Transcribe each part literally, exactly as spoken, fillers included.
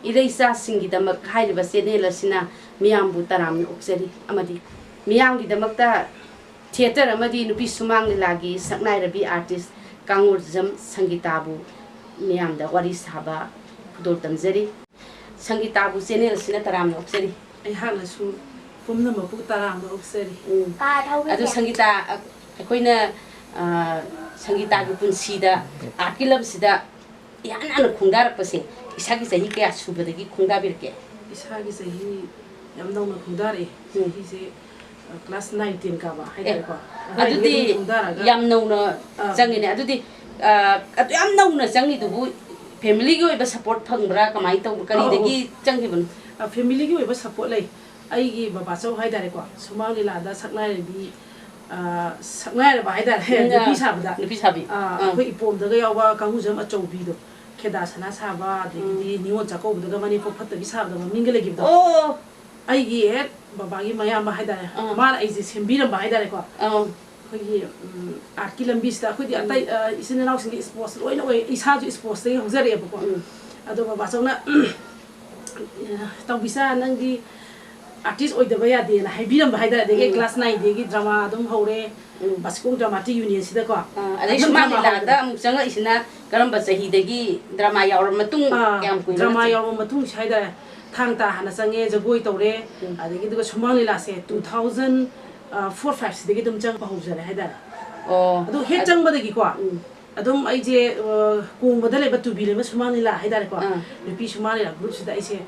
ꯏꯔꯩꯆꯥꯁꯤꯡꯒꯤꯗꯃꯛ ꯍꯥꯏꯔꯤꯕ ꯆꯦꯅꯦꯜ ꯑꯁꯤꯅ ꯃꯤꯌꯥꯝꯕꯨ ꯇꯔꯥꯝꯅ ꯑꯣꯛꯆꯔꯤ꯫ ꯑꯃꯗꯤ ꯃꯤꯌꯥꯝꯒꯤꯗꯃꯛꯇ ꯊꯤꯌꯦꯇꯔ ꯑꯃꯗꯤ ꯅꯨꯄꯤ ꯁꯨꯃꯥꯡ ꯂꯤꯂꯥꯒꯤ ꯁꯛꯅꯥꯏꯔꯕꯤ ꯑꯥꯔꯇꯤꯁ ꯀꯥꯡꯉꯨꯔꯖꯝ ꯁꯪꯒꯤꯇꯥꯕꯨ ꯃꯤꯌꯥꯝꯗ ꯋꯥꯔꯤ ꯁꯥꯕ ꯈꯨꯗꯣꯜ ꯇꯝꯖꯔꯤ꯫ ꯁꯪꯒꯤꯇꯥꯕꯨ ꯆꯦꯅꯦꯜ ꯑꯁꯤꯅ ꯇꯔꯥꯝꯅ ꯑꯣꯛꯆꯔꯤ꯫ ꯑꯩꯍꯥꯛꯅꯁꯨ ꯄꯨꯝꯅꯃꯛꯄꯨ ꯇꯔꯥꯝꯅ ꯑꯣꯛꯆꯔꯤ꯫ ꯎꯝ꯫ ꯑꯗꯨ ꯁꯪꯒꯤꯇꯥ, ꯑ, ꯑꯩꯈꯣꯏꯅ, ꯑ, ꯁꯪꯒꯤꯇꯥꯒꯤ ꯄꯨꯟꯁꯤꯗ, ꯑꯥꯔꯠꯀꯤ ꯂꯝꯁꯤꯗ ꯏꯍꯥꯟ ꯍꯥꯟꯅ ꯈꯣꯡꯗꯥꯔꯛꯄꯁꯦ ꯏꯁꯥꯒꯤ ꯆꯍꯤ ꯀꯌꯥ ꯁꯨꯕꯗꯒꯤ ꯈꯣꯡꯗꯥꯕꯤꯔꯛꯀꯦ? ꯏꯁꯥꯒꯤ ꯆꯍꯤ ꯌꯥꯝ ꯅꯧꯅ ꯈꯣꯡꯗꯥꯔꯛꯑꯦ꯫ ꯎꯝ꯫ ꯆꯍꯤꯁꯦ, ꯑ, ꯀ꯭ꯂꯥꯁ ꯅꯥꯏꯟ, ꯇꯦꯟ ꯀꯥꯕ ꯑꯦ, ꯍꯥꯏꯇꯥꯔꯦꯀꯣ꯫ ꯑꯗꯨꯋꯥꯏꯗꯒꯤ ꯑꯗꯨꯗꯤ ꯑꯗꯨꯝ ꯈꯣꯡꯗꯥꯔꯒ ꯌꯥꯝ ꯅꯧꯅ ꯑꯥ꯫ ꯆꯪꯉꯤꯅꯦ꯫ ꯑꯗꯨꯗꯤ, ꯑ, ꯑꯗꯨ ꯌꯥꯝ ꯅꯧꯅ ꯆꯪꯉꯤꯗꯨꯕꯨ ꯐꯦꯃꯤꯂꯤꯒꯤ ꯑꯣꯏꯕ ꯁꯄꯣꯔꯠ ꯐꯪꯕ꯭ꯔꯥ? ꯀꯃꯥꯏꯅ ꯇꯧꯕ? ꯑꯧ, ꯀꯔꯤꯗꯒꯤ ꯑꯧ꯫ ꯆꯪꯈꯤꯕꯅꯣ? ꯑ, ꯐꯦꯃꯤꯂꯤꯒꯤ ꯑꯣꯏꯕ ꯁꯄꯣꯔꯠ ꯂꯩ꯫ ꯑꯩꯒꯤ ꯕꯕꯥꯆꯧ ꯍꯥꯏꯇꯥꯔꯦꯀꯣ, ꯁꯨꯃꯥꯡ ꯂꯤꯂꯥꯗ ꯁꯛꯅꯥꯏꯔꯕꯤ, ꯑ, ꯁꯛꯅꯥꯏꯔꯕ ꯍꯥꯏꯇꯥꯔꯦ, ꯎꯝ, ꯅꯨꯄꯤ ꯑ, ꯁꯥꯕꯗ꯫ ꯅꯨꯄꯤ ꯁꯥꯕꯤ꯫ ꯑ, ꯑꯥ꯫ ꯑꯩꯈꯣꯏ ꯏꯄꯣꯝꯗꯒ ꯌꯥꯎꯕ ꯀꯥꯡꯉꯨꯖꯝ ꯑꯆꯧꯕꯤꯗꯣ, ꯈꯦꯗꯥ ꯁꯅꯥ ꯁꯥꯕ, ꯑꯗꯒꯤꯗꯤ ꯎꯝ꯫ ꯅꯤꯉꯣꯜ ꯆꯥꯛꯀꯧꯕꯗꯒ ꯃꯅꯦꯝꯄꯣꯛ ꯐꯠꯇꯕꯤ ꯁꯥꯕꯗ ꯃꯃꯤꯡꯒ ꯂꯩꯈꯤꯕꯗꯣ꯫ ꯑꯣ꯫ ꯑꯩꯒꯤ ꯍꯦꯛ ꯕꯕꯥꯒꯤ ꯃꯌꯥꯝꯕ ꯍꯥꯏꯇꯥꯔꯦ, ꯑꯥ꯫ ꯃꯥꯅ ꯑꯩꯁꯦ ꯁꯦꯝꯕꯤꯔꯝꯕ ꯍꯥꯏꯇꯥꯔꯦꯀꯣ꯫ ꯑꯥ꯫ ꯑꯩꯈꯣꯏꯒꯤ, ꯎꯝ, ꯑꯥꯔꯠꯀꯤ ꯂꯝꯕꯤꯁꯤꯗ ꯑꯩꯈꯣꯏꯗꯤ ꯎꯝ꯫ ꯑꯇꯩ, ꯑ, ꯏꯆꯤꯟ ꯏꯅꯥꯎꯁꯤꯡꯗꯤ ꯏꯁꯄꯣꯔꯠꯁ ꯂꯣꯏꯅ ꯑꯣꯏ, ꯏꯁꯥꯁꯨ ꯏꯁꯄꯣꯔꯠꯁꯇꯒꯤ ꯍꯧꯖꯔꯛꯑꯦꯕꯀꯣ꯫ ꯎꯝ꯫ ꯑꯗꯣ ꯕꯕꯥꯆꯧꯅ, "ꯇꯧꯕꯤꯆꯥ, ꯅꯪꯗꯤ ꯑꯥꯔꯇꯤꯁ ꯑꯣꯏꯗꯕ ꯌꯥꯗꯦꯅ" ꯍꯥꯏꯕꯤꯔꯝꯕ ꯍꯥꯏꯇꯥꯔꯦ꯫ ꯑꯗꯒꯤ ꯎꯝ꯫ ꯀ꯭ꯂꯥꯁ ꯅꯥꯏꯟꯗꯒꯤ ꯗ꯭ꯔꯃꯥ ꯑꯗꯨꯝ ꯍꯧꯔꯦ, ꯎꯝ꯫ ꯕꯥꯁꯤꯈꯣꯡ ꯗ꯭ꯔꯃꯥꯇꯤꯛ ꯌꯨꯅꯤꯌꯟꯁꯤꯗꯀꯣ꯫ ꯑꯥ, ꯑꯗꯩ ꯑꯗꯨꯝ ꯁꯨꯃꯥꯡ ꯗ꯭ꯔꯃꯥ ꯂꯤꯂꯥꯗ ꯍꯧꯕꯗ ꯑꯃꯨꯛ ꯆꯪꯉꯛꯏꯁꯤꯅ ꯀꯔꯝꯕ ꯆꯍꯤꯗꯒꯤ, ꯗ꯭ꯔꯃꯥ ꯌꯥꯎꯔ ꯃꯇꯨꯡ ꯑꯥ, ꯀꯌꯥꯝ ꯀꯨꯏꯅ ꯗ꯭ꯔꯃꯥ ꯆꯠꯀꯦ? ꯌꯥꯎꯔꯕ ꯃꯇꯨꯡꯁꯤ ꯍꯥꯏꯇꯥꯔꯦ, ꯊꯥꯡ ꯇꯥ ꯍꯥꯟꯅ ꯆꯪꯉꯦ, ꯖꯒꯣꯏ ꯇꯧꯔꯦ, ꯎꯝ꯫ ꯑꯗꯒꯤ ꯑꯗꯨꯒ ꯁꯨꯃꯥꯡ ꯂꯤꯂꯥꯁꯦ ꯇꯨ ꯊꯥꯎꯖꯟ ꯐꯣꯔ ꯐꯥꯏꯚꯁꯤꯗꯒꯤ ꯑꯗꯨꯝ ꯆꯪꯕ ꯍꯧꯖꯔꯦ ꯍꯥꯏꯇꯥꯔꯦ꯫ ꯑꯣ, ꯑꯗꯨ ꯍꯦꯛ ꯑꯗꯨ ꯆꯪꯕꯗꯒꯤꯀꯣ, ꯎꯝ꯫ ꯑꯗꯨꯝ ꯑꯩꯁꯦ, ꯑ, ꯀꯣꯡꯕꯗ ꯂꯩꯕ ꯇꯨꯕꯤ ꯂꯩꯃ ꯁꯨꯃꯥꯡ ꯂꯤꯂꯥ ꯍꯥꯏꯇꯥꯔꯦꯀꯣ, ꯑꯥ꯫ ꯅꯨꯄꯤ ꯁꯨꯃꯥꯡ ꯂꯤꯂꯥ ꯒ꯭ꯔꯨꯞꯁꯤꯗ ꯑꯩꯁꯦ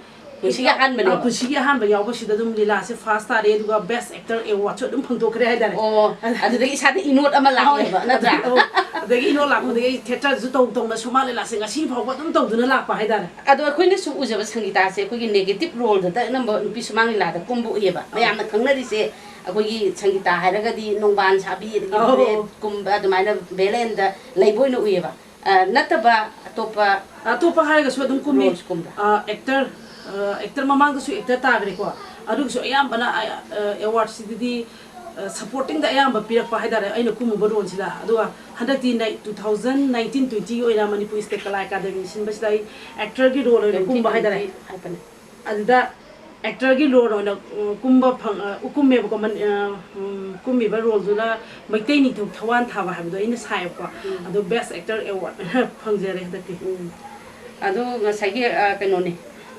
ꯄꯨꯟꯁꯤꯒꯤ ꯑꯍꯥꯟꯕꯅꯦꯕ? ꯑ, ꯄꯨꯟꯁꯤꯒꯤ ꯑꯍꯥꯟꯕ ꯌꯥꯎꯕꯁꯤꯗ ꯑꯗꯨꯝ ꯂꯤꯂꯥꯁꯦ ꯐꯥꯔꯁ ꯇꯥꯔꯦ, ꯑꯗꯨꯒ ꯕꯦꯁ ꯑꯦꯛꯇꯔ ꯑꯦꯋꯥꯔꯗꯁꯨ ꯑꯗꯨꯝ ꯐꯪꯗꯣꯛꯈ꯭ꯔꯦ ꯍꯥꯏꯇꯥꯔꯦ꯫ ꯑꯣ, ꯑꯗꯨꯗꯒꯤ ꯏꯁꯥꯗ ꯏꯅꯣꯠ ꯑꯃ ꯂꯥꯛꯑꯦꯕ, ꯍꯣꯏ꯫ ꯅꯠꯇ꯭ꯔꯥ? ꯑꯗꯨ, ꯑꯣ, ꯑꯗꯒꯤ ꯏꯅꯣꯠ ꯂꯥꯛꯄꯗꯒꯤ ꯑꯩ ꯊꯤꯌꯦꯇꯔꯁꯨ ꯇꯧ ꯇꯧꯅ ꯁꯨꯃꯥꯡ ꯂꯤꯂꯥꯁꯦ ꯉꯁꯤ ꯐꯥꯎꯕ ꯑꯗꯨꯝ ꯇꯧꯗꯨꯅ ꯂꯥꯛꯄ ꯍꯥꯏꯇꯥꯔꯦ꯫ ꯑꯗꯣ ꯑꯩꯈꯣꯏꯅ ꯁꯨꯝ ꯎꯖꯕ ꯁꯪꯒꯤꯇꯥꯁꯦ ꯑꯩꯈꯣꯏꯒꯤ ꯅꯦꯒꯦꯇꯤꯞ ꯔꯣꯜꯗꯇ ꯑꯅꯝꯕ ꯅꯨꯄꯤ ꯁꯨꯃꯥꯡ ꯂꯤꯂꯥꯗ ꯀꯨꯝꯕ ꯎꯏꯌꯦꯕ꯫ ꯑꯧ꯫ ꯃꯌꯥꯝꯅ ꯈꯪꯅꯔꯤꯁꯦ ꯑꯩꯈꯣꯏꯒꯤ ꯁꯪꯒꯤꯇꯥ ꯍꯥꯏꯔꯒꯗꯤ ꯅꯣꯡꯕꯥꯟ ꯁꯥꯕꯤ, ꯑꯗꯒꯤ ꯑꯧ꯫ ꯕꯦꯂꯦꯠꯀꯨꯝꯕ, ꯑꯗꯨꯃꯥꯏꯅ ꯕꯦꯂꯦꯟꯗ ꯂꯩꯕ ꯑꯣꯏꯅ ꯎꯏꯌꯦꯕ꯫ ꯑ, ꯅꯠꯇꯕ ꯑꯇꯣꯞꯄ ꯑꯇꯣꯞꯄ ꯍꯥꯏꯔꯒꯁꯨ ꯑꯗꯨꯝ ꯀꯨꯝꯃꯤ꯫ ꯔꯣꯜꯁ ꯀꯨꯝꯕ꯭ꯔꯥ? ꯑ, ꯑꯦꯛꯇꯔ, ꯑ, ꯑꯦꯛꯇꯔ ꯃꯃꯥꯡꯗꯁꯨ ꯑꯦꯛꯇꯔ ꯇꯥꯈ꯭ꯔꯦꯀꯣ꯫ ꯑꯗꯨꯒꯤꯁꯨ ꯑꯌꯥꯝꯕꯅ, ꯑ, ꯑ, ꯑꯦꯋꯥꯔꯗꯁꯤꯗꯗꯤ ꯁꯄꯣꯔꯇꯤꯡꯗ ꯑꯌꯥꯝꯕ ꯄꯤꯔꯛꯄ ꯍꯥꯏꯇꯥꯔꯦ ꯑꯩꯅ ꯀꯨꯝꯃꯨꯕ ꯔꯣꯜꯁꯤꯗ꯫ ꯑꯗꯨꯒ ꯍꯟꯗꯛꯇꯤ ꯅꯥꯏ-, ꯇꯨ ꯊꯥꯎꯖꯟ ꯅꯥꯏꯟꯇꯤꯟ ꯇ꯭ꯋꯦꯟꯇꯤꯒꯤ ꯑꯣꯏꯅ ꯃꯅꯤꯄꯨꯔ ꯁ꯭ꯇꯦꯠ ꯀꯂꯥ ꯑꯦꯀꯥꯗꯃꯤ ꯁꯤꯟꯕꯁꯤꯗ ꯑꯩ ꯑꯦꯛꯇꯔꯒꯤ ꯔꯣꯜ ꯑꯣꯏꯅ ꯀꯨꯝꯕ ꯍꯥꯏꯇꯥꯔꯦ꯫ ꯑꯗꯨꯗ ꯑꯦꯛꯇꯔꯒꯤ ꯔꯣꯜ ꯑꯣꯏꯅ, ꯎꯝ, ꯀꯨꯝꯕ ꯐꯪ-, ꯑ, ꯀꯨꯝꯃꯦꯕꯀꯣ꯫ ꯃꯟ-, ꯑ, ꯎꯝ, ꯀꯨꯝꯃꯤꯕ ꯔꯣꯜꯗꯨꯅ ꯃꯩꯇꯩ ꯅꯤꯡꯊꯧ ꯊꯋꯥꯟ ꯊꯥꯕ ꯍꯥꯏꯕꯗꯣ ꯑꯩꯅ ꯁꯥꯏꯌꯦꯕꯀꯣ꯫ ꯎꯝ꯫ ꯑꯗꯣ ꯕꯦꯁ ꯑꯦꯛꯇꯔ ꯑꯦꯋꯥꯔꯗ ꯐꯪꯖꯔꯦ ꯍꯟꯗꯛꯇꯤ꯫ ꯎꯝ꯫ ꯑꯗꯣ ꯉꯁꯥꯏꯒꯤ, ꯑ, ꯀꯩꯅꯣꯅꯦ,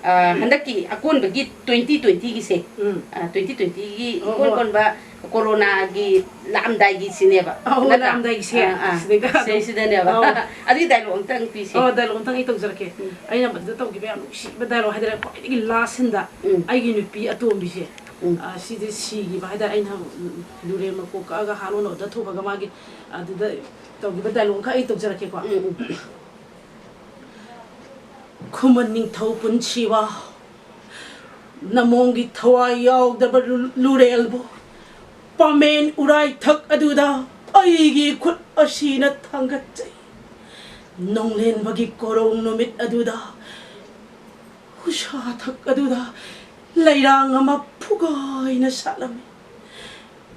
ꯑ, ꯍꯟꯗꯛꯀꯤ ꯑꯀꯣꯟꯕꯒꯤ ꯇ꯭ꯋꯦꯟꯇꯤ ꯇ꯭ꯋꯦꯟꯇꯤꯒꯤꯁꯦ, ꯎꯝ꯫ ꯑ, ꯇ꯭ꯋꯦꯟꯇꯤ ꯇ꯭ꯋꯦꯟꯇꯤꯒꯤ ꯍꯣꯏ, ꯏꯀꯣꯟ ꯍꯣꯏ꯫ ꯀꯣꯟꯕ ꯀꯣꯔꯣꯅꯥꯒꯤ ꯂꯥꯛꯑꯝꯗꯥꯏꯒꯤ ꯁꯤꯅꯦꯕ, ꯑꯧ, ꯅꯠꯇ꯭ꯔꯥ? ꯂꯥꯛꯑꯝꯗꯥꯏꯒꯤꯁꯦ꯫ ꯑꯥ, ꯑꯥ꯫ ꯁꯤꯗꯩꯗ ꯑꯗꯨꯝ ꯁꯤꯗꯩꯁꯤꯗꯅꯦꯕ꯫ ꯑꯧ꯫ ꯑꯗꯨꯒꯤ ꯗꯥꯏꯂꯣꯛ ꯑꯝꯇꯪ ꯄꯤꯁꯦ꯫ ꯑꯣ, ꯗꯥꯏꯂꯣꯛ ꯑꯝꯇꯪ ꯑꯩ ꯇꯧꯖꯔꯛꯀꯦ꯫ ꯎꯝ꯫ ꯑꯩꯅ ꯃꯗꯨꯗ ꯇꯧꯈꯤꯕ ꯌꯥꯝ ꯅꯨꯡꯁꯤꯕ ꯗꯥꯏꯂꯣꯛ ꯍꯥꯏꯇꯥꯔꯦ, ꯈ꯭ꯋꯥꯏꯗꯒꯤ ꯂꯥꯁ ꯁꯤꯟꯗ ꯎꯝ꯫ ꯑꯩꯒꯤ ꯅꯨꯄꯤ ꯑꯇꯣꯝꯕꯤꯁꯦ, ꯎꯝ꯫ ꯑ, ꯁꯤꯗꯤ ꯁꯤꯈꯤꯕ ꯍꯥꯏꯇꯥꯔꯦ꯫ ꯑꯩꯅ, ꯎꯝ, ꯂꯨꯔꯦꯜ ꯃꯀꯣꯛ ꯀꯛꯑꯒ ꯍꯥꯠꯂꯣꯅ ꯑꯣꯔꯗꯔ ꯊꯣꯛꯈ꯭ꯔꯒ ꯃꯥꯒꯤ ꯑꯗꯨꯗ ꯇꯧꯈꯤꯕ ꯗꯥꯏꯂꯣꯛ ꯑꯃꯈꯛ ꯑꯩ ꯇꯧꯖꯔꯛꯀꯦꯀꯣ꯫ ꯎꯝ, ꯎꯝ꯫ ꯈꯨꯃꯟ ꯅꯤꯡꯊꯧ ꯄꯨꯟꯁꯤꯕ, ꯅꯃꯣꯝꯒꯤ ꯊꯋꯥꯏ ꯌꯥꯎꯗꯕ ꯂꯨ-, ꯂꯨꯔꯦꯜꯕꯨ ꯄꯥꯃꯦꯟ ꯎꯔꯥꯏꯊꯛ ꯑꯗꯨꯗ ꯑꯩꯒꯤ ꯈꯨꯠ ꯑꯁꯤꯅ ꯊꯥꯡꯒꯠꯆꯩ꯫ ꯅꯣꯡꯂꯦꯟꯕꯒꯤ ꯀꯣꯔꯣꯡ ꯅꯨꯃꯤꯠ ꯑꯗꯨꯗ ꯍꯨꯁꯥ ꯊꯛ ꯑꯗꯨꯗ ꯂꯩꯔꯥꯡ ꯑꯃ ꯐꯨꯒꯥꯏꯅ ꯁꯥꯠꯂꯝꯃꯤ꯫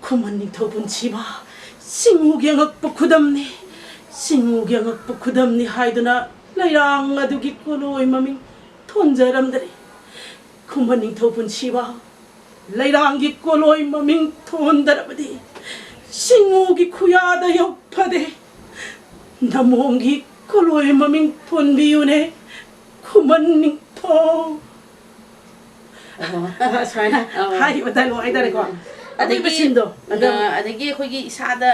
ꯈꯨꯃꯟ ꯅꯤꯡꯊꯧ ꯄꯨꯟꯁꯤꯕ, ꯆꯤꯡꯉꯨꯒꯤ ꯑꯉꯛꯄ ꯈꯨꯗꯝꯅꯤ꯫ ꯆꯤꯡꯉꯨꯒꯤ ꯑꯉꯛꯄ ꯈꯨꯗꯝꯅꯤ ꯍꯥꯏꯗꯨꯅ ꯂꯩꯔꯥꯡ ꯑꯗꯨꯒꯤ ꯀꯣꯂꯣꯏ ꯃꯃꯤꯡ ꯊꯣꯟꯖꯔꯝꯗꯔꯦ꯫ ꯈꯨꯃꯟ ꯅꯤꯡꯊꯧ ꯄꯨꯟꯁꯤꯕ, ꯂꯩꯔꯥꯡꯒꯤ ꯀꯣꯂꯣꯏ ꯃꯃꯤꯡ ꯊꯣꯟꯗꯔꯕꯗꯤ ꯆꯤꯡꯉꯨꯒꯤ ꯈꯨꯌꯥꯗ ꯌꯧꯐꯗꯦ꯫ ꯅꯃꯣꯝꯒꯤ ꯀꯣꯂꯣꯏ ꯃꯃꯤꯡ ꯊꯣꯟꯕꯤꯌꯨꯅꯦ, ꯈꯨꯃꯟ ꯅꯤꯡꯊꯧ꯫ ꯑꯣ꯫ ꯑꯁꯨꯃꯥꯏꯅ ꯑꯣ꯫ ꯍꯥꯏꯔꯤꯕ ꯗꯥꯏꯂꯣꯛ ꯍꯥꯏꯇꯥꯔꯦꯀꯣ꯫ ꯎꯝ꯫ ꯑꯗꯒꯤ, ꯑꯗꯨꯒꯤ ꯃꯆꯤꯟꯗꯣ ꯑꯗꯨꯝ ꯑ, ꯑꯗꯒꯤ ꯑꯩꯈꯣꯏꯒꯤ ꯏꯁꯥꯗ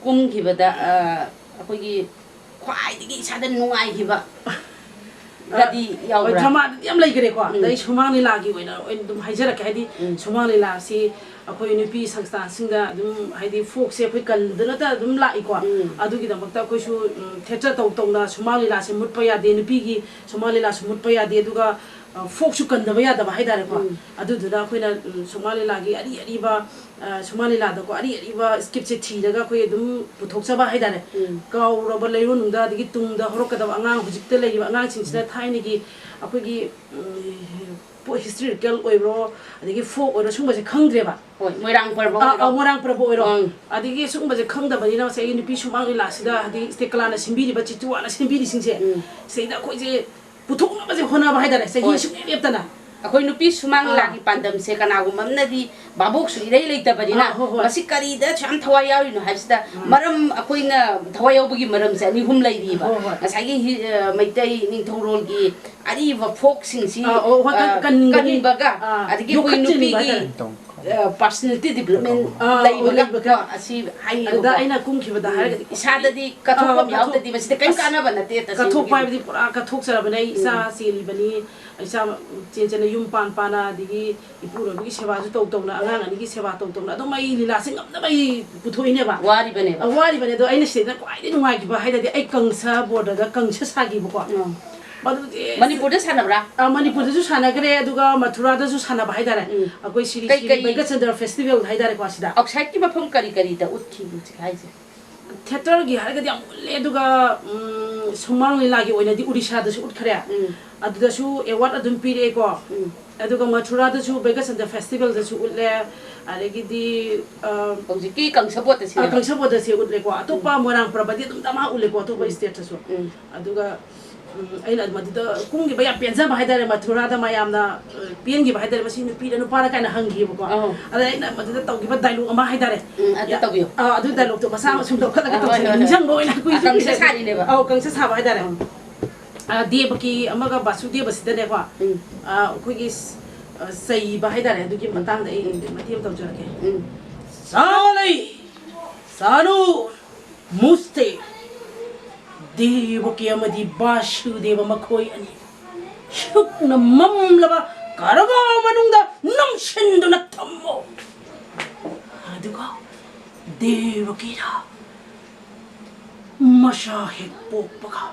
ꯀꯨꯝꯈꯤꯕꯗ, ꯑ, ꯑꯩꯈꯣꯏꯒꯤ ꯈ꯭ꯋꯥꯏꯗꯒꯤ ꯏꯁꯥꯗ ꯅꯨꯡꯉꯥꯏꯈꯤꯕ ꯑ, ꯒꯗꯤ ꯍꯣꯏ, ꯌꯥꯎꯕ꯭ꯔꯥ? ꯗ꯭ꯔꯃꯥꯗꯗꯤ ꯌꯥꯝ ꯂꯩꯈ꯭ꯔꯦꯀꯣ꯫ ꯎꯝ꯫ ꯑꯗꯩ ꯁꯨꯃꯥꯡ ꯂꯤꯂꯥꯒꯤ ꯑꯣꯏꯅ, ꯑꯣꯏꯅ ꯑꯗꯨꯝ ꯍꯥꯏꯖꯔꯛꯀꯦ꯫ ꯍꯥꯏꯗꯤ ꯎꯝ꯫ ꯁꯨꯃꯥꯡ ꯂꯤꯂꯥꯁꯤ ꯑꯩꯈꯣꯏ ꯅꯨꯄꯤ ꯁꯪꯁꯊꯥꯟꯁꯤꯡꯗ ꯑꯗꯨꯝ, ꯍꯥꯏꯗꯤ ꯐꯣꯛꯁꯦ ꯑꯩꯈꯣꯏ ꯀꯟꯗꯅꯇ ꯑꯗꯨꯝ ꯂꯥꯛꯏꯀꯣ꯫ ꯎꯝ꯫ ꯑꯗꯨꯒꯤꯗꯃꯛꯇ ꯑꯩꯈꯣꯏꯁꯨ, ꯎꯝ, ꯊꯦꯇꯔ ꯇꯧ ꯇꯧꯅ ꯁꯨꯃꯥꯡ ꯂꯤꯂꯥꯁꯦ ꯃꯨꯠꯄ ꯌꯥꯗꯦ, ꯅꯨꯄꯤꯒꯤ ꯁꯨꯃꯥꯡ ꯂꯤꯂꯥꯁꯨ ꯃꯨꯠꯄ ꯌꯥꯗꯦ, ꯑꯗꯨꯒ, ꯑ, ꯐꯣꯛꯁꯨ ꯀꯟꯗꯕ ꯌꯥꯗꯕ ꯍꯥꯏꯇꯥꯔꯦꯀꯣ꯫ ꯎꯝ꯫ ꯑꯗꯨꯗꯨꯅ ꯑꯩꯈꯣꯏꯅ, ꯎꯝ, ꯁꯨꯃꯥꯡ ꯂꯤꯂꯥꯒꯤ ꯑꯔꯤ ꯑꯔꯤꯕ, ꯑ, ꯁꯨꯃꯥꯡ ꯂꯤꯂꯥꯗꯀꯣ ꯑꯔꯤ ꯑꯔꯤꯕ ꯁ꯭ꯀꯤꯠꯁꯦ ꯊꯤꯔꯒ ꯑꯩꯈꯣꯏ ꯑꯗꯨꯝ ꯄꯨꯊꯣꯛꯆꯕ ꯍꯥꯏꯇꯥꯔꯦ꯫ ꯎꯝ꯫ ꯀꯥꯎꯔꯕ ꯂꯩꯔꯣꯟꯅꯨꯡꯗ, ꯑꯗꯒꯤ ꯇꯨꯡꯗ ꯍꯧꯔꯛꯀꯗꯕ ꯑꯉꯥꯡ, ꯍꯧꯖꯤꯛꯇ ꯂꯩꯔꯤꯕ ꯑꯉꯥꯡꯁꯤꯡꯁꯤꯅ ꯊꯥꯏꯅꯒꯤ ꯑꯩꯈꯣꯏꯒꯤ, ꯎꯝ, ꯍꯤꯁꯇꯣꯔꯤꯀꯦꯜ ꯑꯣꯏꯔꯣ, ꯑꯗꯒꯤ ꯐꯣꯛ ꯑꯣꯏꯔꯣ, ꯁꯨꯝꯕꯁꯦ ꯈꯪꯗ꯭ꯔꯦꯕ꯫ ꯍꯣꯏ, ꯃꯣꯏꯔꯥꯡ ꯄꯔꯕ ꯑꯥ, ꯑꯣꯏꯔꯣ꯫ ꯑꯥ, ꯃꯣꯏꯔꯥꯡ ꯄꯔꯕ ꯑꯣꯏꯔꯣ꯫ ꯎꯝ꯫ ꯑꯗꯒꯤ ꯁꯨꯝꯕꯁꯦ ꯈꯪꯗꯕꯅꯤꯅ ꯉꯁꯥꯏꯒꯤ ꯅꯨꯄꯤ ꯁꯨꯃꯥꯡ ꯂꯤꯂꯥꯁꯤꯗ ꯍꯥꯏꯗꯤ ꯁ꯭ꯇꯦ ꯀꯂꯥꯅ ꯁꯦꯝꯕꯤꯔꯤꯕ, ꯆꯤꯇꯨꯋꯥꯅ ꯁꯦꯝꯕꯤꯔꯤꯁꯤꯡꯁꯦ, ꯎꯝ꯫ ꯁꯤꯗꯩꯗ ꯑꯩꯈꯣꯏꯁꯦ ꯄꯨꯊꯣꯛꯅꯕꯁꯦ ꯍꯣꯠꯅꯕ ꯍꯥꯏꯇꯥꯔꯦ, ꯆꯍꯤ ꯍꯣꯏ꯫ ꯁꯨꯡꯂꯦꯞ ꯂꯦꯞꯇꯅ꯫ ꯑꯩꯈꯣꯏ ꯅꯨꯄꯤ ꯁꯨꯃꯥꯡ ꯑꯥ꯫ ꯂꯤꯂꯥꯒꯤ ꯄꯥꯟꯗꯝꯁꯦ ꯀꯅꯥꯒꯨꯝꯕ ꯑꯃꯅꯗꯤ ꯚꯥꯕꯣꯛꯁꯨ ꯏꯔꯩ ꯂꯩꯇꯕꯅꯤꯅ ꯑꯥ, ꯍꯣꯏ, ꯍꯣꯏ꯫ ꯃꯁꯤ ꯀꯔꯤꯗ ꯁꯨꯛꯌꯥꯝ ꯊꯋꯥꯏ ꯌꯥꯎꯔꯤꯅꯣ ꯍꯥꯏꯕꯁꯤꯗ ꯑꯥ꯫ ꯃꯔꯝ, ꯑꯩꯈꯣꯏꯅ ꯊꯋꯥꯏ ꯌꯥꯎꯕꯒꯤ ꯃꯔꯝꯁꯦ ꯑꯅꯤ ꯑꯍꯨꯝ ꯂꯩꯔꯤꯕ꯫ ꯍꯣꯏ, ꯍꯣꯏ꯫ ꯉꯁꯥꯏꯒꯤ ꯍꯤ-, ꯑ, ꯃꯩꯇꯩ ꯅꯤꯡꯊꯧꯔꯣꯜꯒꯤ ꯑꯔꯤꯕ ꯐꯣꯛꯁꯤꯡꯁꯤ, ꯑꯥ, ꯑꯣ, ꯍꯣꯏ, ꯀꯟ-, ꯑ, ꯀꯟꯕꯒꯤ, ꯀꯟꯕꯒ, ꯑꯥ, ꯑꯗꯒꯤ ꯑꯩꯈꯣꯏ ꯌꯣꯛꯈꯠꯆꯅꯤꯡꯕ ꯅꯨꯄꯤꯒꯤ, ꯍꯥꯏꯇꯥꯔꯦ꯫ ꯑ, personality development ꯑꯥ, ꯑꯣ, ꯂꯩꯕꯒ, ꯂꯩꯕꯒ꯫ ꯀꯣ, ꯑꯁꯤ ꯍꯥꯏꯌꯦꯕꯀꯣ꯫ ꯑꯗꯨꯗ ꯑꯩꯅ ꯀꯨꯝꯈꯤꯕꯗ ꯎꯝ꯫ ꯍꯥꯏꯔꯒꯗꯤ ꯏꯁꯥꯗꯗꯤ ꯀꯠꯊꯣꯛꯐꯝ ꯑꯥ, ꯀꯠꯊꯣꯛ-, ꯌꯥꯎꯗ꯭ꯔꯗꯤ ꯃꯁꯤꯗ ꯀꯔꯤꯝ ꯑꯁ, ꯀꯥꯟꯅꯕ ꯅꯠꯇꯦ, ꯀꯠꯊꯣꯛꯄ ꯇꯁꯦꯡꯅꯒꯤ꯫ ꯍꯥꯏꯕꯗꯤ ꯄꯨꯔꯥ ꯀꯠꯊꯣꯛꯆꯔꯕꯅꯦ꯫ ꯑꯩ ꯏꯆꯥ ꯎꯝ꯫ ꯆꯦꯜꯂꯤꯕꯅꯤ, ꯏꯆꯥ ꯆꯦꯟ ꯆꯦꯟꯅ ꯌꯨꯝ ꯄꯥꯟ ꯄꯥꯅ, ꯑꯗꯒꯤ ꯏꯄꯨꯔꯣꯏꯕꯒꯤ ꯁꯦꯕꯥꯁꯨ ꯇꯧ ꯇꯧꯅ, ꯑꯉꯥꯡ ꯑꯅꯤꯒꯤ ꯁꯦꯕꯥ ꯇꯧ ꯇꯧꯅ ꯑꯗꯨꯝ ꯑꯩ ꯂꯤꯂꯥꯁꯦ ꯉꯝꯅꯕ ꯑꯩ ꯄꯨꯊꯣꯛꯏꯅꯦꯕ꯫ ꯋꯥꯔꯤꯕꯅꯦꯕ꯫ ꯑ, ꯋꯥꯔꯤꯕꯅꯦ꯫ ꯑꯗꯣ ꯑꯩꯅ ꯁꯤꯗꯩꯗ ꯈ꯭ꯋꯥꯏꯗꯒꯤ ꯅꯨꯡꯉꯥꯏꯈꯤꯕ ꯍꯥꯏꯔꯗꯤ ꯑꯩ ꯀꯪꯁ ꯕꯣꯔꯗꯒ ꯀꯪꯁ ꯁꯥꯈꯤꯕꯀꯣ꯫ ꯎꯝ꯫ ꯃꯗꯨꯗꯤ ꯃꯅꯤꯄꯨꯔꯗ ꯁꯥꯟꯅꯕ꯭ꯔꯥ? ꯑ, ꯃꯅꯤꯄꯨꯔꯗꯁꯨ ꯁꯥꯟꯅꯈ꯭ꯔꯦ, ꯑꯗꯨꯒ ꯃꯊꯨꯔꯥꯗꯁꯨ ꯁꯥꯟꯅꯕ ꯍꯥꯏꯇꯥꯔꯦ꯫ ꯎꯝ꯫ ꯑꯩꯈꯣꯏ ꯁꯤꯔꯤ ꯀꯩ, ꯁꯤꯔꯤ ꯀꯩ ꯕꯩꯒꯆꯟꯗ꯭ꯔ ꯐꯦꯁꯇꯤꯚꯦꯜ ꯍꯥꯏꯇꯥꯔꯦꯀꯣ ꯁꯤꯗ꯫ Outside ꯀꯤ ꯃꯐꯝ ꯀꯔꯤ ꯀꯔꯤꯗ ꯎꯠꯈꯤ ꯍꯧꯖꯤꯛ ꯍꯥꯏꯁꯦ? ꯊꯤꯌꯦꯇꯔꯒꯤ ꯍꯥꯏꯔꯒꯗꯤ ꯌꯥꯝ ꯎꯠꯂꯦ, ꯑꯗꯨꯒ, ꯎꯝ, ꯁꯨꯃꯥꯡ ꯂꯤꯂꯥꯒꯤ ꯑꯣꯏꯅꯗꯤ ꯎꯔꯤꯁꯥꯗꯁꯨ ꯎꯠꯈ꯭ꯔꯦ꯫ ꯎꯝ꯫ ꯑꯗꯨꯗꯁꯨ ꯑꯦꯋꯥꯔꯗ ꯑꯗꯨꯝ ꯄꯤꯔꯛꯑꯦꯀꯣ꯫ ꯎꯝ꯫ ꯑꯗꯨꯒ ꯃꯊꯨꯔꯥꯗꯁꯨ ꯕꯩꯒꯆꯟꯗ꯭ꯔ ꯐꯦꯁꯇꯤꯚꯦꯜꯗꯁꯨ ꯎꯠꯂꯦ꯫ ꯑꯗꯒꯤꯗꯤ, ꯑ, ꯍꯧꯖꯤꯛꯀꯤ ꯀꯪꯁꯕꯣꯠꯇ ꯑ, ꯁꯤꯅꯦꯕ? ꯀꯪꯁꯕꯣꯠꯇꯁꯦ ꯎꯠꯂꯦꯀꯣ꯫ ꯑꯇꯣꯞꯄ ꯎꯝ꯫ ꯃꯣꯏꯔꯥꯡ ꯄ꯭ꯔꯕꯗꯤ ꯑꯗꯨꯝ ꯗꯃꯥ ꯎꯠꯂꯦꯀꯣ, ꯑꯇꯣꯞꯄ ꯎꯝ꯫ ꯁ꯭ꯇꯦꯠꯇꯁꯨ꯫ ꯎꯝ꯫ ꯑꯗꯨꯒ ꯎꯝ, ꯑꯩꯅ ꯃꯗꯨꯗ ꯀꯨꯝꯈꯤꯕ ꯌꯥꯝ ꯄꯦꯟꯖꯕ ꯍꯥꯏꯇꯥꯔꯦ, ꯃꯊꯨꯔꯥꯗ ꯃꯌꯥꯝꯅ, ꯑ, ꯄꯦꯟꯈꯤꯕ ꯍꯥꯏꯇꯥꯔꯦ, "ꯃꯁꯤ ꯅꯨꯄꯤꯔ ꯅꯨꯄꯥꯔ?" ꯀꯥꯏꯅ ꯍꯪꯈꯤꯕꯀꯣ꯫ ꯑꯧ꯫ ꯑꯗ ꯑꯩꯅ ꯃꯗꯨꯗ ꯇꯧꯈꯤꯕ ꯗꯥꯏꯂꯣꯛ ꯑꯃ ꯍꯥꯏꯇꯥꯔꯦ꯫ ꯎꯝ, ꯑꯗꯨ ꯌꯥ-, ꯇꯧꯕꯤꯌꯨ꯫ ꯑ, ꯑꯗꯨ ꯗꯥꯏꯂꯣꯛꯇꯣ ꯃꯆꯥ ꯑꯃ ꯁꯨꯝ ꯂꯧꯈꯠꯂꯒ ꯑ, ꯍꯣꯏ, ꯇꯧꯁꯦ꯫ ꯍꯣꯏ, ꯍꯣꯏ꯫ ꯅꯤꯡꯁꯤꯡꯕ ꯑꯣꯏꯅ ꯑꯩꯈꯣꯏ ꯑ, ꯀꯪꯁ ꯁꯨꯝ ꯁꯥꯔꯤꯅꯦꯕ꯫ ꯑꯧ, ꯀꯪꯁ ꯁꯥꯕ ꯍꯥꯏꯇꯥꯔꯦ꯫ ꯎꯝ꯫ ꯑ, ꯗꯦꯕꯀꯤ ꯑꯃꯒ ꯕꯥꯁꯨꯗꯦꯕꯁꯤꯗꯅꯦꯀꯣ, ꯎꯝ꯫ ꯑ, ꯑꯩꯈꯣꯏꯒꯤ ꯁ-, ꯑ, ꯆꯩꯕ ꯍꯥꯏꯇꯥꯔꯦ, ꯑꯗꯨꯒꯤ ꯃꯇꯥꯡꯗ ꯑꯩ ꯎꯝ꯫ ꯃꯇꯦꯛ ꯑꯃ ꯇꯧꯖꯔꯛꯀꯦ꯫ ꯎꯝ꯫ ꯆꯥꯂꯩ! ꯆꯥꯅꯨ! ꯃꯨꯁꯇꯦ! ꯗꯦꯕꯀꯤ ꯑꯃꯗꯤ ꯕꯥꯁꯨꯗꯦꯕ ꯃꯈꯣꯏ ꯑꯅꯤ ꯁꯨꯞꯅ ꯃꯝꯂꯕ ꯀꯥꯔꯒ ꯃꯅꯨꯡꯗ ꯅꯝꯁꯤꯟꯗꯨꯅ ꯊꯝꯃꯨ꯫ ꯑꯗꯨꯒ ꯗꯦꯕꯀꯤꯅ ꯃꯆꯥ ꯍꯦꯛ ꯄꯣꯛꯄꯒ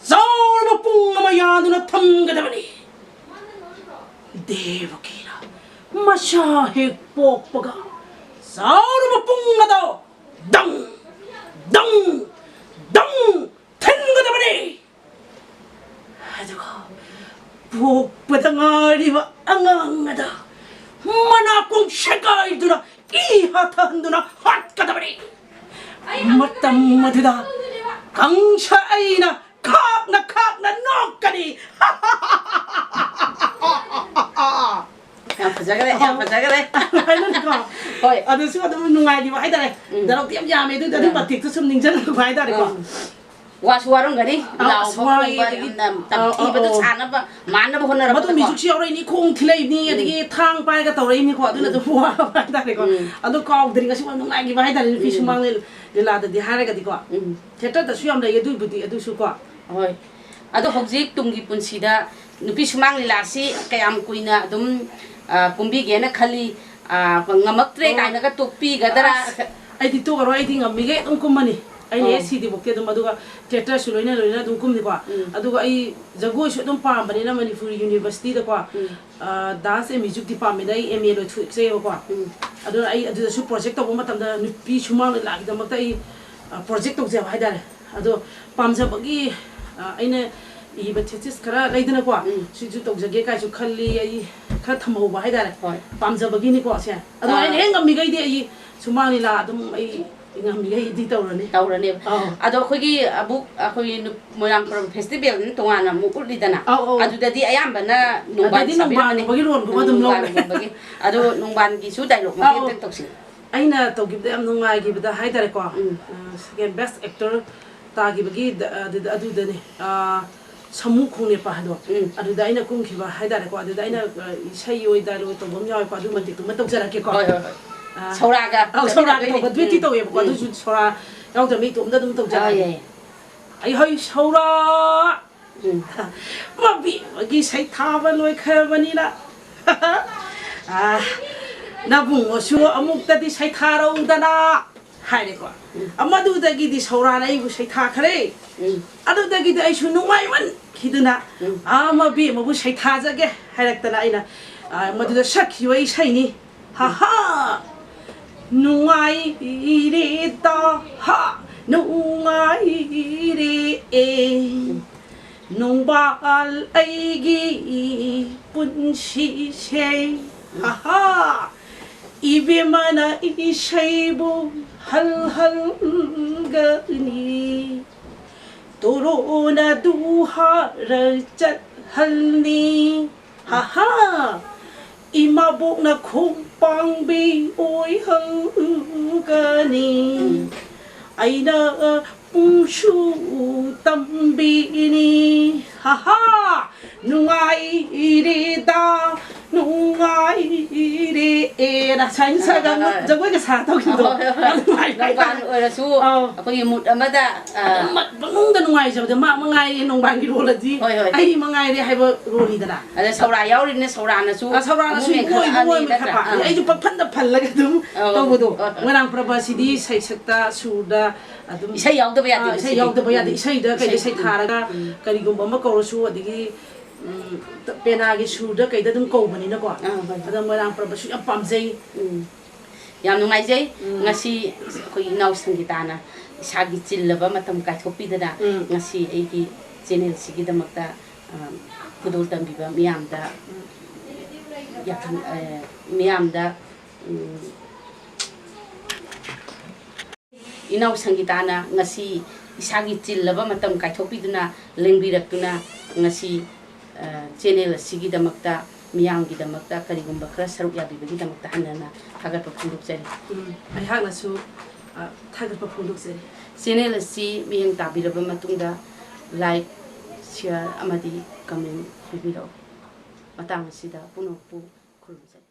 ꯆꯥꯎꯔꯕ ꯄꯨꯡ ꯑꯃ ꯌꯥꯗꯨꯅ ꯊꯝꯒꯗꯕꯅꯤ꯫ ꯗꯦꯕꯀꯤꯅ ꯃꯆꯥ ꯍꯦꯛ ꯄꯣꯛꯄꯒ ꯆꯥꯎꯔꯕ ꯄꯨꯡ ꯑꯗꯣ ꯗꯪ, ꯗꯪ, ꯗꯪ ꯊꯤꯟꯒꯗꯕꯅꯤ꯫ ꯑꯗꯨꯒ ꯄꯣꯛꯄꯗ ꯉꯥꯏꯔꯤꯕ ꯑꯉꯥꯡ ꯑꯗ ꯃꯅꯥꯀꯣꯡ ꯁꯦꯒꯥꯏꯗꯨꯅ ꯏ ꯍꯥꯊꯍꯟꯗꯨꯅ ꯍꯥꯠꯀꯗꯕꯅꯤ꯫ ꯃꯇꯝ ꯑꯗꯨꯗ ꯀꯪꯁ ꯑꯩꯅ ꯈꯥꯛꯅ ꯈꯥꯛꯅ ꯅꯣꯛꯀꯅꯤ꯫ ꯌꯥꯝ ꯐꯖꯈ꯭ꯔꯦ, ꯌꯥꯝ ꯐꯖꯈ꯭ꯔꯦ꯫ ꯍꯥꯏꯅꯀꯣ꯫ ꯍꯣꯏ꯫ ꯑꯗꯨꯁꯨ ꯑꯗꯨꯝ ꯅꯨꯡꯉꯥꯏꯈꯤꯕ ꯍꯥꯏꯇꯥꯔꯦ꯫ ꯎꯝ꯫ ꯗꯥꯏꯂꯣꯛꯇꯤ ꯌꯥꯝ ꯌꯥꯝꯃꯦ, ꯑꯗꯨꯗ ꯑꯗꯨꯝ ꯎꯝ꯫ ꯃꯇꯦꯛꯇꯣ ꯁꯨꯝ ꯅꯤꯡꯁꯤꯡꯉꯛꯄ ꯍꯥꯏꯇꯥꯔꯦꯀꯣ꯫ ꯎꯝ꯫ ꯋꯥꯁꯨ ꯋꯥꯔꯝꯒꯅꯤ꯫ ꯑꯧ, ꯑꯁ, ꯂꯥꯎꯕ ꯋꯥꯏ, ꯈꯣꯡꯕ ꯑꯗꯒꯤ, ꯌꯥꯝꯅ ꯇꯝꯊꯤꯕꯗ ꯑꯧ, ꯑꯧ, ꯁꯥꯟꯅꯕ, ꯃꯥꯟꯅꯕ ꯍꯣꯠꯅꯔꯛꯄꯗꯀꯣ꯫ ꯃꯗꯨ ꯃ꯭ꯌꯨꯖꯤꯛꯁꯨ ꯌꯥꯎꯔꯛꯏꯅꯤ, ꯈꯣꯡ ꯊꯤꯜꯂꯛꯏꯅꯤ, ꯎꯝ꯫ ꯑꯗꯒꯤ ꯊꯥꯡ ꯄꯥꯏꯔꯒ ꯇꯧꯔꯛꯏꯅꯤꯀꯣ, ꯑꯗꯨꯅ ꯑꯗꯨꯝ ꯋꯥꯕ ꯍꯥꯏꯇꯥꯔꯦꯀꯣ꯫ ꯎꯝ꯫ ꯑꯗꯣ ꯀꯥꯎꯗ꯭ꯔꯤ ꯉꯁꯤ ꯐꯥꯎ ꯅꯨꯡꯉꯥꯏꯈꯤꯕ ꯍꯥꯏꯇꯥꯔꯦ, ꯅꯨꯄꯤ ꯎꯝ꯫ ꯁꯨꯃꯥꯡ ꯂꯤ-, ꯂꯤꯂꯥꯗꯗꯤ ꯍꯥꯏꯔꯒꯗꯤꯀꯣ꯫ ꯎꯝ꯫ ꯊꯤꯌꯦꯇꯔꯗꯁꯨ ꯌꯥꯝ ꯂꯩ ꯑꯗꯨꯏꯕꯨꯗꯤ, ꯑꯗꯨꯁꯨꯀꯣ꯫ ꯍꯣꯏ꯫ ꯑꯗꯣ ꯍꯧꯖꯤꯛ ꯇꯨꯡꯒꯤ ꯄꯨꯟꯁꯤꯗ ꯅꯨꯄꯤ ꯁꯨꯃꯥꯡ ꯂꯤꯂꯥꯁꯤ ꯀꯌꯥꯝ ꯀꯨꯏꯅ ꯑꯗꯨꯝ, ꯑ, ꯀꯨꯝꯕꯤꯒꯦꯅ ꯈꯜꯂꯤ? ꯑ, ꯉꯝꯃꯛꯇ꯭ꯔꯦ ꯑꯣ꯫ ꯀꯥꯏꯅꯒ ꯇꯣꯛꯄꯤꯒꯗ꯭ꯔꯥ? ꯑꯁ, ꯑꯩꯗꯤ ꯇꯣꯛꯑꯔꯣꯏ, ꯑꯩꯗꯤ ꯉꯝꯃꯤꯈꯩ ꯑꯗꯨꯝ ꯀꯨꯝꯃꯅꯤ꯫ ꯑꯩꯅ ꯑꯣ꯫ ꯍꯦꯛ ꯁꯤꯗ꯭ꯔꯤꯐꯥꯎꯗꯤ ꯑꯗꯨꯝ, ꯑꯗꯨꯒ ꯊꯤꯌꯦꯇꯔꯁꯨ ꯂꯣꯏꯅ ꯂꯣꯏꯅ ꯑꯗꯨꯝ ꯀꯨꯝꯅꯤꯀꯣ꯫ ꯎꯝ꯫ ꯑꯗꯨꯒ ꯑꯩ ꯖꯒꯣꯏꯁꯨ ꯑꯗꯨꯝ ꯄꯥꯝꯕꯅꯤꯅ ꯃꯅꯤꯄꯨꯔ ꯌꯨꯅꯤꯚꯔꯁꯤꯇꯤꯗꯀꯣ, ꯎꯝ꯫ ꯑ, ꯗꯥꯟꯁ ꯑꯦꯟ ꯃ꯭ꯌꯨꯖꯤꯛ ꯗꯤꯄꯥꯔꯠꯃꯦꯟꯗ ꯑꯩ ꯑꯦꯝ ꯑꯦ ꯂꯣꯏꯊꯣꯛꯆꯩꯑꯕꯀꯣ꯫ ꯎꯝ꯫ ꯑꯗꯨꯅ ꯑꯩ ꯑꯗꯨꯗꯁꯨ ꯄ꯭ꯔꯣꯖꯦꯛ ꯇꯧꯕ ꯃꯇꯝꯗ ꯅꯨꯄꯤ ꯁꯨꯃꯥꯡ ꯂꯤꯂꯥꯒꯤꯗꯃꯛꯇ ꯑꯩ, ꯑ, ꯄ꯭ꯔꯣꯖꯦꯛ ꯇꯧꯖꯕ ꯍꯥꯏꯇꯥꯔꯦ꯫ ꯑꯗꯣ ꯄꯥꯝꯖꯕꯒꯤ, ꯑ, ꯑꯩꯅ ꯏꯕ ꯊꯦꯁꯤꯁ ꯈꯔ ꯂꯩꯗꯅꯀꯣ, ꯎꯝ꯫ ꯁꯤꯁꯨ ꯇꯧꯖꯒꯦ ꯀꯥꯏꯁꯨ ꯈꯜꯂꯤ, ꯑꯩ ꯈꯔ ꯊꯝꯍꯧꯕ ꯍꯥꯏꯇꯥꯔꯦ꯫ ꯍꯣꯏ꯫ ꯄꯥꯝꯖꯕꯒꯤꯅꯤꯀꯣ ꯁꯦ꯫ ꯑꯗꯣ ꯑꯥ꯫ ꯑꯩꯅ ꯍꯦꯛ ꯉꯝꯃꯤꯈꯩꯗꯤ ꯑꯩ ꯁꯨꯃꯥꯡ ꯂꯤꯂꯥ ꯑꯗꯨꯝ ꯑꯩ ꯉꯝꯃꯤꯈꯩꯗꯤ ꯇꯧꯔꯅꯤ꯫ ꯇꯧꯔꯅꯦꯕ꯫ ꯑꯧ꯫ ꯑꯗꯣ ꯑꯩꯈꯣꯏꯒꯤ ꯑꯃꯨꯛ ꯑꯩꯈꯣꯏꯒꯤ ꯅꯨ-, ꯃꯣꯏꯔꯥꯡ ꯈꯨꯔꯝ ꯐꯦꯁꯇꯤꯚꯦꯜꯅ ꯇꯣꯉꯥꯟꯅ ꯑꯃꯨꯛ ꯎꯠꯂꯤꯗꯅ, ꯑꯧ, ꯑꯧ꯫ ꯑꯗꯨꯗꯗꯤ ꯑꯌꯥꯝꯕꯅ ꯅꯣꯡꯕꯥꯟ ꯑꯗꯩꯗꯤ ꯅꯣꯡꯕꯥꯟ ꯁꯥꯕꯤꯔꯝꯒꯅꯤ꯫ ꯂꯨꯝꯕꯒꯤ ꯔꯣꯜꯒꯨꯝꯕ ꯑꯗꯨꯝ ꯎꯝ, ꯅꯣꯡꯕꯥꯟ ꯂꯧꯔꯦ꯫ ꯂꯨꯝꯕꯒꯤ꯫ ꯑꯗꯣ ꯅꯣꯡꯕꯥꯟꯒꯤꯁꯨ ꯗꯥꯏꯂꯣꯛ ꯃꯇꯦꯛ ꯑꯧ꯫ ꯑꯝꯇꯪ ꯇꯧꯁꯤ꯫ ꯑꯩꯅ ꯇꯧꯈꯤꯕꯗ ꯌꯥꯝ ꯅꯨꯡꯉꯥꯏꯈꯤꯕꯗ ꯍꯥꯏꯇꯥꯔꯦꯀꯣ, ꯎꯝ꯫ ꯑ, ꯁꯦꯀꯦꯟ ꯕꯦꯁ ꯑꯦꯛꯇꯔ ꯇꯥꯈꯤꯕꯒꯤ ꯗ-, ꯑꯗꯨꯗ, ꯑꯗꯨꯗꯅꯦ, ꯑ, ꯁꯃꯨ ꯈꯣꯡꯅꯦꯄ ꯍꯥꯏꯗꯣ꯫ ꯎꯝ꯫ ꯑꯗꯨꯗ ꯑꯩꯅ ꯀꯨꯝꯈꯤꯕ ꯍꯥꯏꯇꯥꯔꯦꯀꯣ, ꯑꯗꯨꯗ ꯑꯩꯅ, ꯑ, ꯏꯁꯩ ꯑꯣꯏ ꯗꯥꯏꯂꯣꯛ ꯇꯧꯕ ꯑꯃ ꯌꯥꯎꯋꯦꯀꯣ, ꯑꯗꯨ ꯃꯇꯦꯛꯇꯨꯃ ꯇꯧꯖꯔꯛꯀꯦꯀꯣ꯫ ꯍꯣꯏ, ꯍꯣꯏ, ꯍꯣꯏ꯫ ꯑ, ꯁꯧꯔꯥꯒ ꯑꯧ, ꯁꯧꯔꯥꯒ ꯆꯠꯃꯤꯟꯅꯗꯣꯏꯅꯦ꯫ ꯇꯧꯕ ꯗꯨꯏꯠꯇꯤ ꯎꯝ꯫ ꯇꯧꯋꯦꯕꯀꯣ, ꯎꯝ꯫ ꯑꯗꯨꯁꯨ ꯁꯧꯔꯥ ꯌꯥꯎꯗꯕ ꯃꯤ ꯏꯇꯣꯝꯇ ꯑꯗꯨꯝ ꯑꯥ, ꯇꯧꯖꯔꯛꯑꯒꯦ꯫ ꯌꯥꯏ꯫ ꯑꯩ ꯍꯣꯏ ꯁꯧꯔꯥ ꯎꯝ꯫ ꯃꯕꯦꯝꯃꯒꯤ ꯁꯩꯊꯥꯕ ꯂꯣꯏꯈ꯭ꯔꯕꯅꯤꯅ, ꯑꯥ, ꯅꯕꯨꯡꯉꯣꯁꯨ ꯑꯃꯨꯛꯇꯗꯤ ꯁꯩꯊꯥꯔꯧꯗꯅ ꯍꯥꯏꯔꯦꯀꯣ꯫ ꯎꯝ꯫ ꯃꯗꯨꯗꯒꯤꯗꯤ ꯁꯧꯔꯥꯅ ꯑꯩꯕꯨ ꯁꯩꯊꯥꯈ꯭ꯔꯦ꯫ ꯎꯝ꯫ ꯑꯗꯨꯗꯒꯤꯗꯤ ꯑꯩꯁꯨ ꯅꯨꯡꯉꯥꯏꯃꯟꯈꯤꯗꯅ, ꯎꯝ꯫ ꯑꯥ, ꯃꯕꯦꯝꯃꯕꯨ ꯁꯩꯊꯥꯖꯒꯦ ꯍꯥꯏꯔꯛꯇꯅ ꯑꯩꯅ, ꯑꯥ, ꯃꯗꯨꯗ ꯁꯛꯈꯤꯕ ꯏꯁꯩꯅꯤ꯫ ꯍꯥ ꯍꯥ! ꯅꯨꯡꯉꯥꯏꯔꯦꯗ ꯍꯥ! ꯅꯨꯡꯉꯥꯏꯔꯦ ꯑꯦ! ꯅꯣꯡꯕꯥꯜ ꯑꯩꯒꯤ ꯄꯨꯟꯁꯤꯁꯦ, ꯍꯥꯍꯥ, ꯏꯕꯦꯝꯃꯅ ꯏꯁꯩꯕꯨ ꯍꯜꯍꯜꯒꯅꯤ, ꯇꯣꯔꯣꯅ ꯗꯨꯍꯥꯔ ꯆꯠꯍꯜꯅꯤ, ꯍꯥꯍꯥ, ꯏꯃꯥꯕꯣꯛꯅ ꯈꯣꯡꯄꯥꯡꯕꯤ ꯑꯣꯏꯍꯜꯒꯅꯤ꯫ ꯑꯩꯅ ꯄꯨꯡꯁꯨ ꯇꯝꯕꯤꯅꯤ꯫ ꯍꯥꯍꯥ! ꯅꯨꯡꯉꯥꯏꯔꯦꯗ, ꯅꯨꯡꯉꯥꯏꯔꯦ꯫ ꯑꯦꯅ ꯁꯨꯃꯥꯏꯅ ꯁꯛꯑꯒ ꯍꯣꯏ, ꯍꯣꯏ꯫ ꯖꯒꯣꯏꯒ ꯁꯥ ꯇꯧꯈꯤꯕꯗꯣ꯫ ꯍꯣꯏ, ꯍꯣꯏ, ꯍꯣꯏ꯫ ꯌꯥꯝ ꯅꯨꯡꯉꯥꯏꯕ ꯅꯣꯡꯕꯥꯜ ꯍꯥꯏꯇꯥꯔꯦ꯫ ꯑꯣꯏꯔꯁꯨ ꯑꯧ꯫ ꯑꯩꯈꯣꯏꯒꯤ mood ꯑꯃꯗ, ꯑ, ꯑꯗꯨꯝ ꯃ-, ꯃꯅꯨꯡꯗ ꯅꯨꯡꯉꯥꯏꯖꯕꯗꯣ ꯃꯥ ꯃꯉꯥꯏꯔꯦ, ꯅꯣꯡꯕꯥꯜꯒꯤ role ꯑꯗꯤ ꯍꯣꯏ, ꯍꯣꯏ꯫ ꯑꯩ ꯃꯉꯥꯏꯔꯦ ꯍꯥꯏꯕ role ꯅꯤꯗꯅ꯫ ꯑꯗ ꯁꯧꯔꯥ ꯌꯥꯎꯔꯤꯕꯅꯤꯅ ꯁꯧꯔꯥꯅꯁꯨ ꯑ, ꯁꯧꯔꯥꯅꯁꯨ ꯑꯃꯨꯛ ꯏꯃꯣꯏ, ꯃꯦꯟꯈꯠꯂꯛꯑꯅꯤ ꯏꯃꯣꯏ ꯅꯠꯇ꯭ꯔꯥ? ꯈꯠꯄ꯫ ꯑꯥ꯫ ꯑꯩꯁꯨ ꯄꯪꯐꯟꯗ ꯐꯜꯂꯒ ꯑꯗꯨꯝ ꯑꯧ, ꯇꯧꯕꯗꯣ꯫ ꯍꯣꯏ, ꯍꯣꯏ꯫ ꯃꯣꯏꯔꯥꯡ ꯄ꯭ꯔꯕꯁꯤꯗꯤ ꯁꯩꯁꯛꯇ, ꯁꯨꯔꯗ ꯑꯗꯨꯝ ꯏꯁꯩ ꯌꯥꯎꯗꯕ ꯌꯥꯗꯦ ꯑꯥ, ꯏꯁꯩ ꯃꯁꯤꯗꯤ꯫ ꯌꯥꯎꯗꯕ ꯌꯥꯗꯦ꯫ ꯎꯝ꯫ ꯏꯁꯩꯗ ꯀꯩꯗ ꯏꯁꯩ, ꯏꯁꯩ ꯊꯥꯔꯒ ꯎꯝ꯫ ꯀꯔꯤꯒꯨꯝꯕ ꯑꯃ ꯀꯧꯔꯁꯨ, ꯑꯗꯒꯤ, ꯎꯝ, ꯄꯦꯅꯥꯒꯤ ꯁꯨꯔꯗ ꯀꯩꯗ ꯑꯗꯨꯝ ꯀꯧꯕꯅꯤꯅꯀꯣ꯫ ꯑꯥ, ꯍꯣꯏ, ꯍꯣꯏ꯫ ꯑꯗ ꯃꯣꯏꯔꯥꯡ ꯄ꯭ꯔꯕꯁꯨ ꯌꯥꯝ ꯄꯥꯝꯖꯩ꯫ ꯎꯝ꯫ ꯌꯥꯝ ꯅꯨꯡꯉꯥꯏꯖꯩ꯫ ꯎꯝ꯫ ꯉꯁꯤ ꯑꯩꯈꯣꯏ ꯏꯅꯥꯎ ꯁꯪꯒꯤꯇꯥꯅ ꯏꯁꯥꯒꯤ ꯆꯤꯜꯂꯕ ꯃꯇꯝ ꯀꯥꯏꯊꯣꯛꯄꯤꯗꯅ ꯎꯝ꯫ ꯉꯁꯤ ꯑꯩꯒꯤ channel ꯁꯤꯒꯤꯗꯃꯛꯇ, ꯑ, ꯈꯨꯗꯣꯜ ꯇꯝꯕꯤꯕ ꯃꯤꯌꯥꯝꯗ ꯎꯝ꯫ ꯌꯥꯐꯝ-, ꯑ, ꯃꯤꯌꯥꯝꯗ, ꯎꯝ, ꯏꯅꯥꯎ ꯁꯪꯒꯤꯇꯥꯅ ꯉꯁꯤ ꯏꯁꯥꯒꯤ ꯆꯤꯜꯂꯕ ꯃꯇꯝ ꯀꯥꯏꯊꯣꯛꯄꯤꯗꯨꯅ ꯂꯦꯡꯕꯤꯔꯛꯇꯨꯅ ꯉꯁꯤ, ꯑ, channel ꯑꯁꯤꯒꯤꯗꯃꯛꯇ, ꯃꯤꯌꯥꯝꯒꯤꯗꯃꯛꯇ ꯀꯔꯤꯒꯨꯝꯕ ꯈꯔ ꯁꯔꯨꯛ ꯌꯥꯕꯤꯕꯒꯤꯗꯃꯛꯇ ꯍꯟꯅ ꯍꯟꯅ ꯊꯥꯒꯠꯄ ꯐꯣꯡꯗꯣꯛꯆꯔꯤ꯫ ꯎꯝ, ꯑꯩꯍꯥꯛꯅꯁꯨ, ꯑ, ꯊꯥꯒꯠꯄ ꯐꯣꯡꯗꯣꯛꯆꯔꯤ꯫ Channel ꯑꯁꯤ ꯃꯤꯠꯌꯦꯡ ꯇꯥꯕꯤꯔꯕ ꯃꯇꯨꯡꯗ like, share ꯑꯃꯗꯤ comment ꯄꯤꯕꯤꯔꯛꯎ꯫ ꯃꯇꯥꯡ ꯑꯁꯤꯗ ꯄꯨꯝꯅꯃꯛꯄꯨ ꯈꯨꯔꯨꯝꯖꯔꯤ꯫